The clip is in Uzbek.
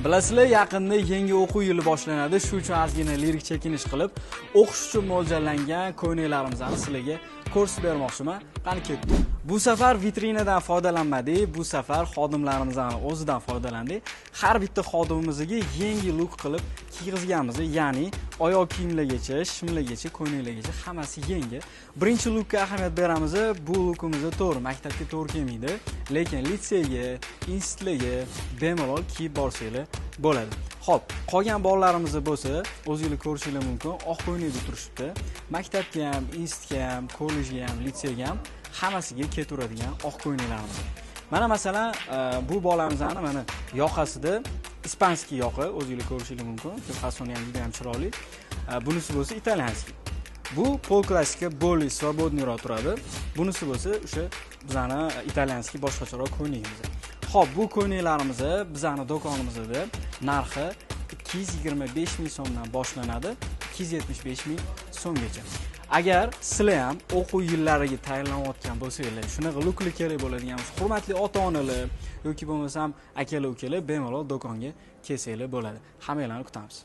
Bilasizlar, yaqinda yangi o'quv yili boshlanadi. Shu uchun ozgina lirik chekinish qilib, o'qish uchun mo'ljallangan ko'ylaklarimizni sizlarga ko'rsatib bermoqchiman. Qani ketdik. Bu safar vitrinadan foydalanmadik, bu safar xodimlarimizning o'zidan foydalandik. Har bitta xodimimizga yangi look qilib kiygizganmiz, ya'ni oyoq kiyimlargacha, shimlargacha, ko'ylaklargacha hammasi yangi. Birinchi lookka ahamiyat beramiz. Bu lookimiz to'g'ri maktabga to'g'ri kelmaydi, lekin litseyga, institutlarga bemalol kiyib borsanglar bo'ladi. Xo'p, qolgan bolalarimiz bo'lsa, o'zingizlar ko'rishingiz mumkin, oq ko'ylakda turishibdi. Maktabga ham, institutga ham, kollejga ham, litseyga ham hammasiga ketaveradigan oq ko'ylaklarimiz. Mana masalan, bu bolamizni mana yoqasida ispanskiy yoqa, o'zingizlar ko'rishingiz mumkin. Fasoni ham juda ham chiroyli. Bunisi bo'lsa italyanskiy. Bu pol klassika, более свободный roq turadi. Bunisi bo'lsa o'sha bizani italyanskiy boshqacharoq ko'ylagimiz. Xo'p, bu ko'ylaklarimiz bizani do'konimizda narxi 225 ming so'mdan boshlanadi, 275 ming so'mgacha. Agar sizlar ham o'quv yillariga tayyorlanayotgan bo'lsanglar, shunaqa lookli kerak bo'ladigan bo'lsa, hurmatli ota-onalar yoki bo'lmasam akalar, ukalar bemalol do'konga kelsanglar bo'ladi. Hammanglarni kutamiz.